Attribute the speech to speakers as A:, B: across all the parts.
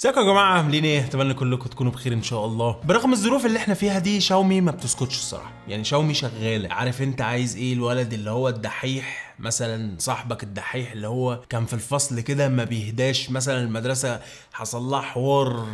A: ازيكم يا جماعة، عاملين ايه؟ اتمنى كلكم تكونوا بخير ان شاء الله. برغم الظروف اللي احنا فيها دي، شاومي ما بتسكتش الصراحة، يعني شاومي شغالة. عارف انت عايز ايه؟ الولد اللي هو الدحيح مثلا، صاحبك الدحيح اللي هو كان في الفصل كده ما بيهداش، مثلا المدرسة حصل لها حوار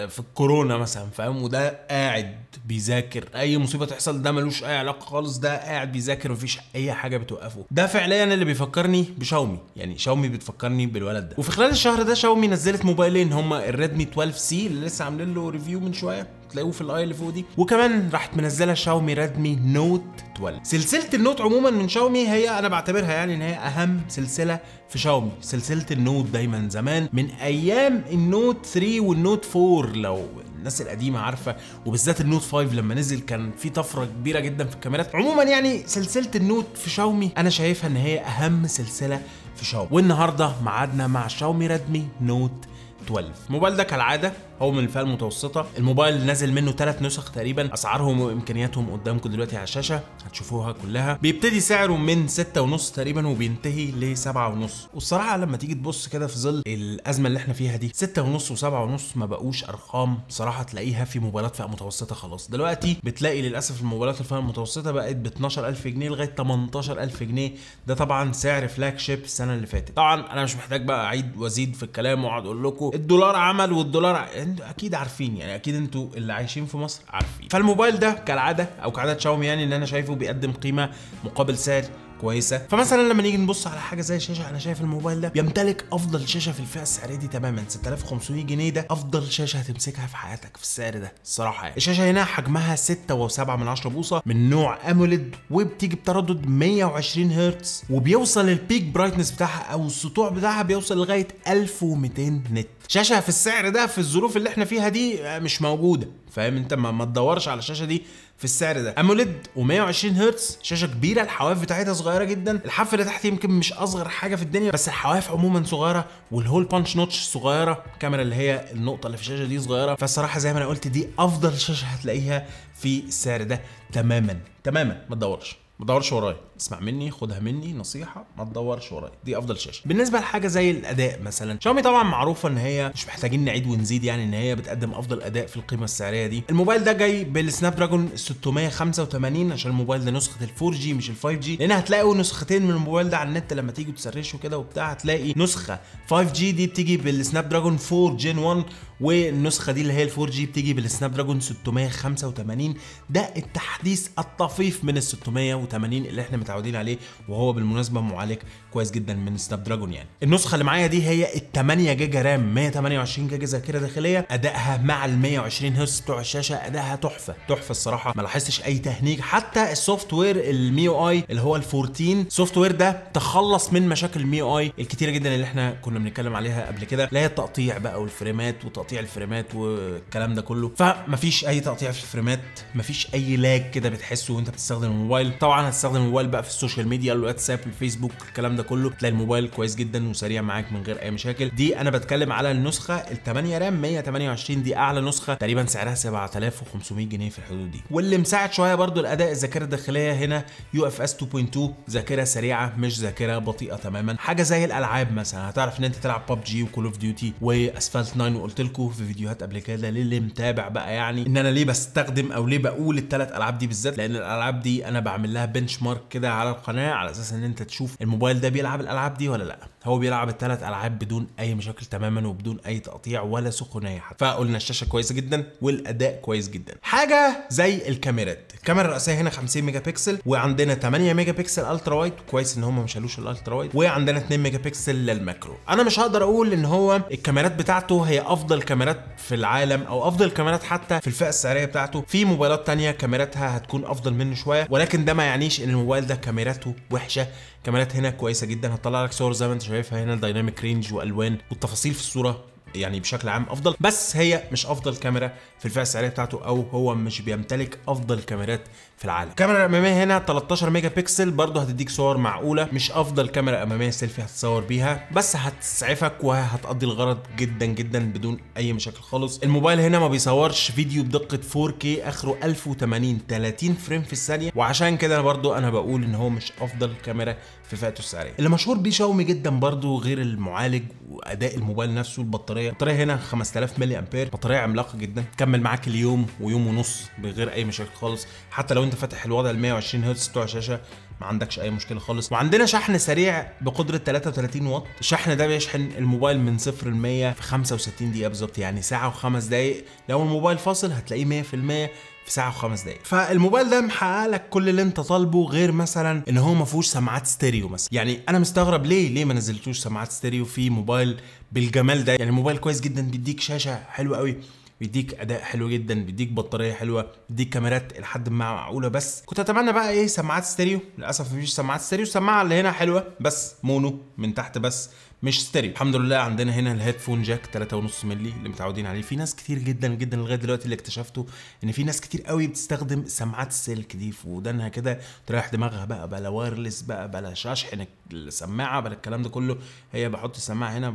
A: في الكورونا مثلا، فاهم؟ وده قاعد بيذاكر، اي مصيبة تحصل ده ملوش اي علاقة خالص، ده قاعد بيذاكر ومفيش اي حاجة بتوقفه. ده فعليا اللي بيفكرني بشاومي، يعني شاومي بتفكرني بالولد ده. وفي خلال الشهر ده شاومي نزلت موبايلين، هما الريدمي 12 C اللي لسه عاملين له review من شوية، تلاقوه في ال i اللي فوق دي، وكمان راحت منزله شاومي ريدمي نوت 12. سلسلة النوت عموما من شاومي هي انا بعتبرها يعني ان هي اهم سلسلة في شاومي، سلسلة النوت دايما زمان من ايام النوت 3 والنوت 4 لو الناس القديمة عارفه، وبالذات النوت 5 لما نزل كان في طفرة كبيرة جدا في الكاميرات. عموما يعني سلسلة النوت في شاومي انا شايفها ان هي اهم سلسلة في شاومي. والنهارده ميعادنا مع شاومي ريدمي نوت 12. الموبايل ده كالعادة هو من الفئة المتوسطة، الموبايل نازل منه 3 نسخ تقريبا، اسعارهم وامكانياتهم قدامكم دلوقتي على الشاشة هتشوفوها كلها. بيبتدي سعره من 6.5 تقريبا وبينتهي ل 7.5. والصراحة لما تيجي تبص كده في ظل الازمة اللي احنا فيها دي، 6.5 و7.5 ما بقوش ارقام صراحة تلاقيها في موبايلات فئة متوسطه خلاص. دلوقتي بتلاقي للاسف الموبايلات الفئة المتوسطة بقت ب 12000 جنيه لغاية 18000 جنيه، ده طبعا سعر flagship السنة اللي فاتت. طبعا انا مش محتاج بقى اعيد وازيد في الكلام واقعد اقول لكم الدولار عمل والدولار، انتوا اكيد عارفين، يعني اكيد انتوا اللي عايشين في مصر عارفين. فالموبايل ده كالعادة او كعادة شاومي يعني ان انا شايفه بيقدم قيمة مقابل سعر كويسة. فمثلا لما نيجي نبص على حاجة زي الشاشة، انا شايف الموبايل ده بيمتلك افضل شاشة في الفئة السعرية دي تماما. 6500 جنيه ده افضل شاشة هتمسكها في حياتك في السعر ده الصراحة. يعني الشاشة هنا حجمها 6.7 بوصه من نوع AMOLED، وبتيجي بتردد 120 هرتز، وبيوصل ال peak brightness بتاعها او السطوع بتاعها بيوصل لغاية 1200 nit. شاشة في السعر ده في الظروف اللي احنا فيها دي مش موجودة، فاهم انت؟ ما تدورش على الشاشة دي في السعر ده. AMOLED و120 هرتز، شاشة كبيرة، الحواف بتاعتها صغيرة جدا، الحافة اللي تحت يمكن مش اصغر حاجة في الدنيا، بس الحواف عموما صغيرة، وال hole punch notch صغيرة، الكاميرا اللي هي النقطة اللي في الشاشة دي صغيرة. فالصراحه زي ما انا قلت دي افضل شاشة هتلاقيها في السعر ده تماما تماما. ما تدورش ورايا، اسمع مني، خدها مني نصيحة، ما تدورش ورايا، دي افضل شاشة. بالنسبة لحاجة زي الاداء مثلا، شاومي طبعا معروفة ان هي مش محتاجين نعيد ونزيد، يعني ان هي بتقدم افضل اداء في القيمة السعرية دي. الموبايل ده جاي بالسناب دراجون 685 عشان الموبايل ده نسخه ال 4G مش ال 5G، لان هتلاقوا نسختين من الموبايل ده على النت لما تيجوا تسرشوا كده وبتاع، هتلاقي نسخه 5G دي بتيجي بالسناب دراجون 4 Gen 1، والنسخة دي اللي هي ال 4G بتيجي بالسناب دراجون 685. ده التحديث الطفيف من ال 680 اللي احنا متعودين عليه، وهو بالمناسبة معالج كويس جدا من سناب دراجون. يعني النسخة اللي معايا دي هي ال 8 جيجا RAM 128 جيجا ذاكره داخلية، ادائها مع ال 120 هرتز بتوع الشاشة ادائها تحفة تحفة الصراحة، ما لاحظتش اي تهنيج. حتى ال software ال MIUI اللي هو ال 14 ال software ده تخلص من مشاكل ال MIUI الكتيرة جدا اللي احنا كنا بنتكلم عليها قبل كده، اللي هي التقطيع بقى والفريمات وتقطيع الفريمات والكلام ده كله. فمفيش اي تقطيع في الفريمات، مفيش اي lag كده بتحسه وانت بتستخدم الموبايل. طبعا هتستخدم الموبايل بقى في ال social media، الواتساب، الفيسبوك، الكلام ده كله، تلاقي الموبايل كويس جدا وسريع معاك من غير اي مشاكل. دي انا بتكلم على النسخة ال 8 RAM 128، دي اعلى نسخه تقريبا سعرها 7500 جنيه في الحدود دي. واللي مساعد شوية برده الاداء، الذاكرة الداخلية هنا UFS 2.2، ذاكره سريعة مش ذاكره بطيئه تماما. حاجة زي الالعاب مثلا، هتعرف ان انت تلعب PUBG و Call of Duty واسفلت 9، وقلت لكم في فيديوهات قبل كده للي متابع بقى يعني ان انا ليه بستخدم او ليه بقول الثلاث العاب دي بالذات، لان الالعاب دي انا بعمل لها benchmark كده على القناة على اساس ان انت تشوف الموبايل ده بيلعب الالعاب دي ولا لا. هو بيلعب الثلاث العاب بدون اي مشاكل تماما وبدون اي تقطيع ولا سخونيه حتى. فقلنا الشاشة كويسة جدا والاداء كويس جدا. حاجة زي الكاميرات، الكاميرا الرئيسية هنا 50 ميجا بكسل، وعندنا 8 ميجا بكسل ultra wide، كويس ان هم ما شالوش ال ultra wide، وعندنا 2 ميجا بكسل لل macro. انا مش هقدر اقول ان هو الكاميرات بتاعته هي افضل كاميرات في العالم او افضل كاميرات حتى في الفئة السعرية بتاعته، في موبايلات تانية كاميراتها هتكون افضل منه شوية، ولكن ده ما يعنيش ان الموبايل ده كاميراته وحشة. كاميرات هنا كويسة جدا، هتطلع لك صور زي ما انت شايفها هنا، dynamic range والوان والتفاصيل في الصورة يعني بشكل عام افضل، بس هي مش افضل كاميرا في الفئة السعرية بتاعته، او هو مش بيمتلك افضل كاميرات في العالم. الكاميرا الامامية هنا 13 ميجا بكسل، برضه هتديك صور معقولة، مش افضل كاميرا امامية سيلفي هتصور بيها، بس هتسعفك وهتقضي الغرض جدا جدا بدون اي مشاكل خالص. الموبايل هنا ما بيصورش فيديو بدقة 4K، اخره 1080 30 frame في الثانية، وعشان كده برضه انا بقول ان هو مش افضل كاميرا في فئته السعرية. اللي مشهور بيه شاومي جدا برضه غير المعالج واداء الموبايل نفسه، البطارية البطارية. البطارية هنا 5000 ملي امبير، بطارية عملاقة جدا، تكمل معاك اليوم ويوم ونص بغير اي مشاكل خالص، حتى لو انت فاتح الوضع ال 120 هرتز بتوع الشاشة ما عندكش اي مشكلة خالص. وعندنا شحن سريع بقدره 33 واط، الشحن ده بيشحن الموبايل من 0 ل 100 في 65 دقيقة بالظبط، يعني ساعة وخمس دقائق. لو الموبايل فاصل هتلاقيه 100% في ساعة وخمس دقائق. فالموبايل ده محقق لك كل اللي انت طالبه، غير مثلا ان هو ما فيهوش سماعات ستيريو مثلا. يعني انا مستغرب ليه ما نزلتوش سماعات ستيريو في موبايل بالجمال ده. يعني موبايل كويس جدا، بيديك شاشة حلوة قوي، بيديك اداء حلو جدا، بيديك بطارية حلوة، بيديك كاميرات لحد ما معقولة، بس كنت اتمنى بقى ايه سماعات ستيريو. للاسف مفيش سماعات ستيريو، السماعة اللي هنا حلوة بس mono من تحت بس مش ستيريو. الحمد لله عندنا هنا ال headphone jack 3.5 مللي اللي متعودين عليه. في ناس كتير جدا جدا لغاية دلوقتي اللي اكتشفته ان في ناس كتير قوي بتستخدم سماعات السلك دي في ودانها كده، تريح دماغها بقى، بلا wireless بقى، بلا شحن السماعة، بلا الكلام ده كله، هي بحط السماعة هنا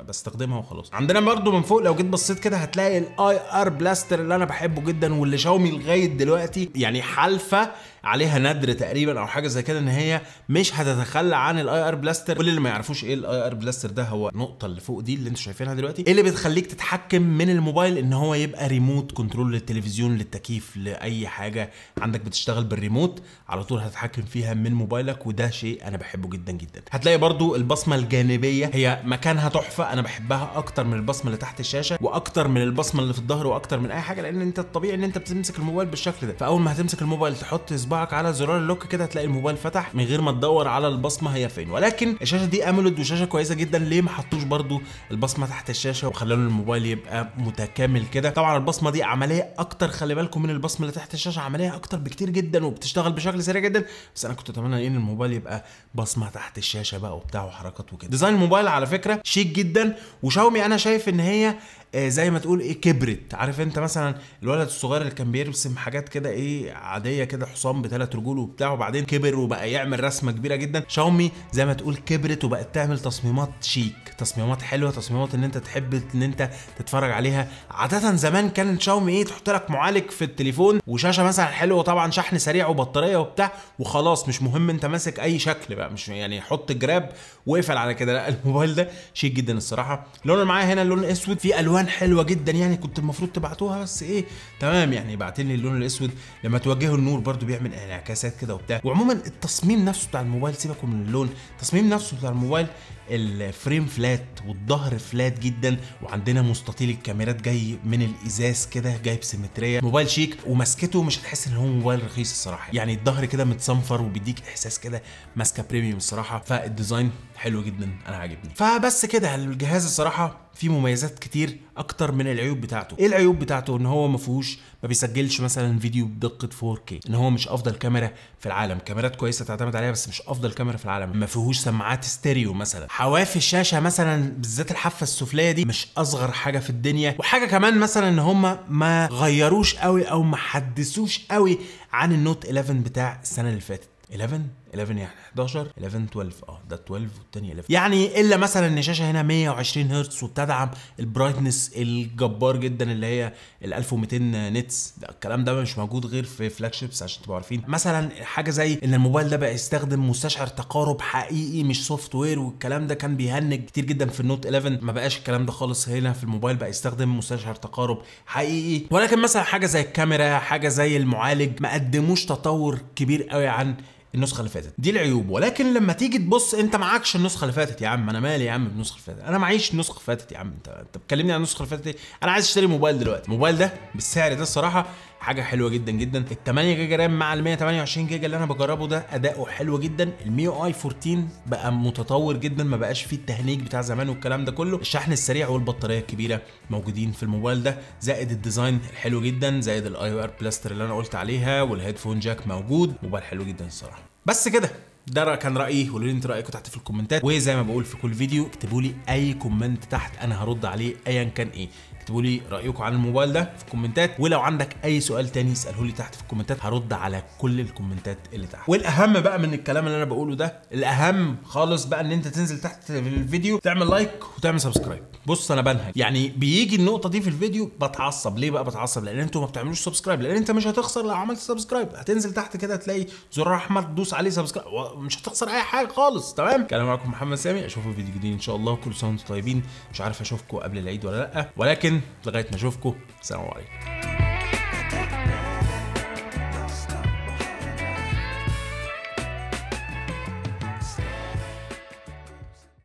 A: بستخدمها وخلاص. عندنا برده من فوق لو جيت بصيت كده هتلاقي ال IR blaster اللي انا بحبه جدا، واللي شاومي لغاية دلوقتي يعني حالفه عليها ندر تقريبا او حاجة زي كده ان هي مش هتتخلى عن ال IR blaster. كل اللي ما يعرفوش ايه ال IR blaster ده، هو النقطة اللي فوق دي اللي انتوا شايفينها دلوقتي، اللي بتخليك تتحكم من الموبايل ان هو يبقى remote control للتلفزيون، للتكييف، لاي حاجة عندك بتشتغل بالريموت على طول هتتحكم فيها من موبايلك، وده شيء انا بحبه جدا جدا. هتلاقي برضو البصمة الجانبية هي مكانها تحفة، انا بحبها اكتر من البصمة اللي تحت الشاشة، واكتر من البصمة اللي في الظهر، واكتر من اي حاجة، لان انت الطبيعي ان انت بتمسك الموبايل بالشكل ده، فاول ما هتمسك الموبايل تحط صباعك على زرار ال lock كده هتلاقي الموبايل فتح من غير ما تدور على البصمة هي فين. ولكن الشاشة دي AMOLED وشاشه كويسة جدا، ليه ما حطوش برضو البصمة تحت الشاشة وخلوا الموبايل يبقى متكامل كده؟ طبعا البصمة دي عملية اكتر، خلي بالكم من البصمة اللي تحت الشاشة عملية اكتر بكتير جدا وبتشتغل بشكل سريع جدا، بس انا كنت اتمنى ان الموبايل يبقى بصمة تحت الشاشة بقى وبتاع وحركات وكده. design الموبايل على فكرة شيك جدا، وشاومي انا شايف ان هي زي ما تقول ايه كبرت. عارف انت مثلا الولد الصغير اللي كان بيرسم حاجات كده ايه عادية كده، حصان بثلاث رجول وبتاع، وبعدين كبر وبقى يعمل رسمه كبيرة جدا. شاومي زي ما تقول كبرت وبقت تعمل تصميمات شيك، تصميمات حلوة، تصميمات ان انت تحب ان انت تتفرج عليها. عادة زمان كانت شاومي ايه تحط لك معالج في التليفون وشاشه مثلا حلوة، طبعا شحن سريع وبطاريه وبتاع وخلاص، مش مهم انت ماسك اي شكل بقى، مش يعني حط جراب واقفل على كده. لا الموبايل ده شيك جدا الصراحة. اللون اللي معايا هنا اللون الاسود، فيه الوان حلوة جدا، يعني كنت المفروض تبعتوها بس ايه تمام، يعني بعتين لي اللون الاسود لما توجهه النور برده بيعمل انعكاسات كده وبتاع. وعموما التصميم نفسه بتاع الموبايل، سيبكم من اللون، التصميم نفسه بتاع الموبايل ال frame flat والظهر flat جدا، وعندنا مستطيل الكاميرات جاي من الازاز كده، جاي بسيمتريه. موبايل شيك ومسكته مش هتحس ان هو موبايل رخيص الصراحة، يعني الظهر كده متصنفر وبيديك احساس كده ماسكه premium الصراحة. فال design حلو جدا، انا عاجبني. فبس كده الجهاز الصراحة فيه مميزات كتير اكتر من العيوب بتاعته. ايه العيوب بتاعته؟ ان هو ما فيهوش، ما بيسجلش مثلا فيديو بدقة 4K، ان هو مش افضل كاميرا في العالم، كاميرات كويسة تعتمد عليها بس مش افضل كاميرا في العالم، ما فيهوش سماعات ستيريو مثلا، حواف الشاشة مثلا بالذات الحافة السفليه دي مش اصغر حاجة في الدنيا. وحاجه كمان مثلا ان هم ما غيروش قوي او ما حدثوش قوي عن ال Note 11 بتاع السنة اللي فاتت. 11 يعني 11 11 12، ده 12 والتاني 11، يعني الا مثلا ان الشاشة هنا 120 هرتز وبتدعم ال brightness الجبار جدا اللي هي ال 1200 nits، ده الكلام ده مش موجود غير في flagships عشان تبقوا عارفين. مثلا حاجة زي ان الموبايل ده بقى يستخدم مستشعر تقارب حقيقي مش software، والكلام ده كان بيهنج كتير جدا في ال Note 11، ما بقاش الكلام ده خالص هنا في الموبايل، بقى يستخدم مستشعر تقارب حقيقي. ولكن مثلا حاجة زي الكاميرا، حاجة زي المعالج، ما قدموش تطور كبير قوي عن النسخة اللي فاتت. دي العيوب. ولكن لما تيجي تبص انت معكش النسخة اللي فاتت يا عم، انا مالي يا عم بالنسخة اللي فاتت، انا معيش النسخة اللي فاتت يا عم، انت بتكلمني عن النسخة اللي فاتت ايه؟ انا عايز اشتري موبايل دلوقتي. الموبايل ده بالسعر ده الصراحة حاجة حلوة جدا جدا. ال 8 جيجا RAM مع ال 128 جيجا اللي انا بجربه ده اداؤه حلو جدا. ال MIUI 14 بقى متطور جدا، ما بقاش فيه التهنيج بتاع زمان والكلام ده كله. الشحن السريع والبطاريه الكبيرة موجودين في الموبايل ده، زائد ال design الحلو جدا، زائد ال IR blaster اللي انا قلت عليها، وال headphone jack موجود. موبايل حلو جدا الصراحة. بس كده، ده كان رايي، قولوا لي انت رايكم تحت في الكومنتات، وزي ما بقول في كل فيديو اكتبوا لي اي comment تحت انا هرد عليه ايا كان ايه. اكتبوا لي رايكم عن الموبايل ده في الكومنتات، ولو عندك اي سؤال تاني اساله لي تحت في الكومنتات، هرد على كل الكومنتات اللي تحت. والاهم بقى من الكلام اللي انا بقوله ده، الاهم خالص بقى ان انت تنزل تحت في الفيديو تعمل like وتعمل subscribe. بص انا بنهج، يعني بيجي النقطة دي في الفيديو بتعصب. ليه بقى بتعصب؟ لان انتوا ما بتعملوش subscribe، لان انت مش هتخسر لو عملت subscribe. هتنزل تحت كده تلاقي زرار احمر تدوس عليه subscribe، مش هتخسر اي حاجة خالص. تمام، كان معاكم محمد سامي، اشوفكم في فيديو جديد ان شاء الله. كل سنة وانتم طيبين. مش عارف اشوفكم قبل العيد ولا لا، ولكن لغاية ما اشوفكم، سلام عليكم.